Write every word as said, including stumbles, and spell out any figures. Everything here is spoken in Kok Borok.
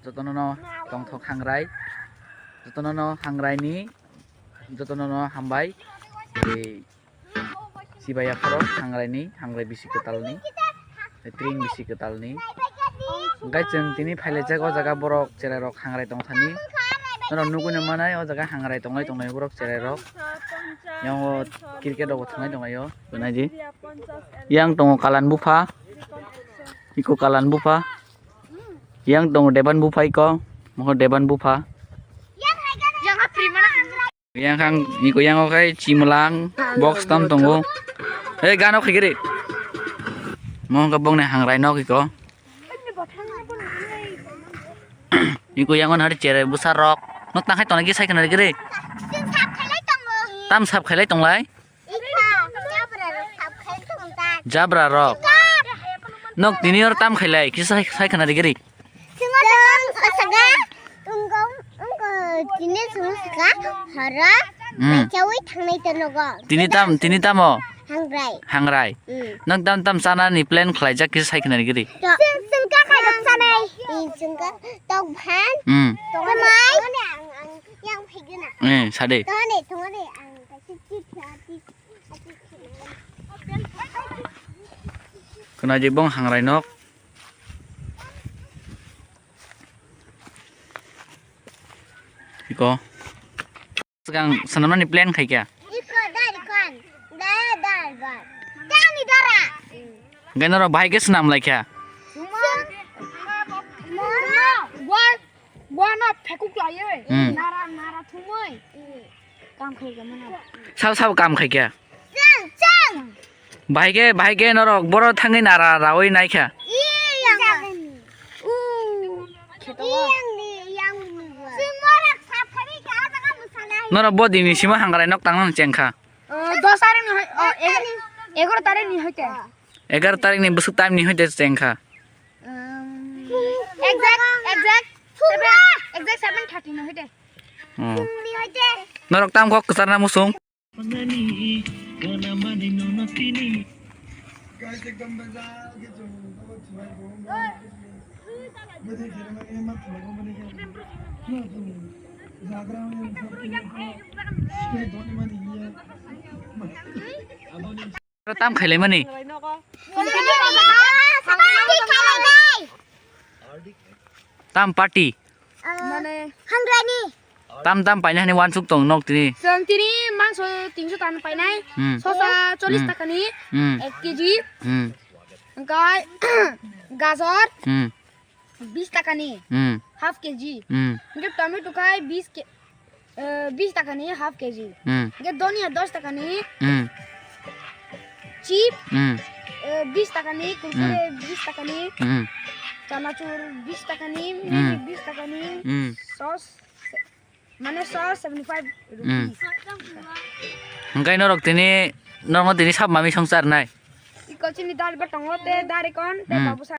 Jotono no tongthok hangrai, jotono no hangrai ni, jotono no hambai. Tei chibaya phoro hangrai ni, hangrai bisi kwtal ni, tring bisi kwtal ni. Hingke chwng tini phailaijak o jaga borok cherai rok hangrai tongthani. Norok nugui no manai o jaga hangrai tonglai tonglai borok cherai rok. Yang o cricket rok bo thangwi tonglaio. Naidi. Yang tongo Kalan bupha. Iko Kalan bupha. Yang tongo Deban bupha iko. Moho Deban bupha. Yang kang iko yang o khai chimlang box tam tongo. Hei gano khai giri. Moho khe bongni hangrai nok iko. Iko yang o nari chere busa rok. Nok tang khai tona giri sai khna giri. Tam sap khailai tonglai. Jabra rok. Nok tini or tam khailai kisa sai khna giri. Tini tam tini tamo. Hangrai. Hangrai. Nok tam tam chana ni plan khlaijak kisa sai khna giri. Sengka khaijak sanai. Sengka tok phan. Hmm. Tok mai. Yang phigena. Eh, sade. Tongani tongani ang. Khwnaidi bong hangrai nok. Iko. Swkang swnamnani plan khaikha. Iko dari kon. Dara dari kon. Tani dara. Hingke norok bahai khe swnam laikha. Sung. Sung. Sung. Gua, gua no phekuk laiye. Hmm. Nara, nara thumui. Kam khaikha mano. Sabo sabo kam khaikha. Chang, chang. Bahai khe, bahai khe norok boro thangwi nara rawi naikha. Ii, yang. U. Yang ni, yang ni. Sing morak sa phari ka jaga musanai. Norok bo dini sima hangrai nok tangna chengkha. Oh, dos tarik ni hoi, oh, e-, egaro tarik ni hoite. Egaro tarik ni bwswk time ni hoite chengkha. Um, exact, exact seven, exact seven thirty ni hoite. Hmm. Ni hoite. Norok tam kok kwcharna musung. Tam khailaimani. Tam party. Mane. Tam tam paina hani wansuk tong nok tini. Chwng tini mangso tinso tan painai. Hmm. Sosa chollish Hmm. taka ni Hmm. ek K G. Hmm. Hingkai gajor Hmm. bish taka ni Hmm. half K G. Hmm. Hingke tomato kai bish ke-, eh, bish taka ni half K G. Hmm. Hingke donia dos taka ni Hmm. chip, Hmm. eh, bish taka ni, kurkure Hmm. bish taka ni, Hmm. chanachur bish taka ni, Hmm. Maggi bish taka ni, Hmm. sauce, mane sauce seventy five Hmm. rupees. Hingke norok tini, norok tini sab mami songchar nai? Iko chini dal ba tongo te dari kon, te Hmm. babu sa-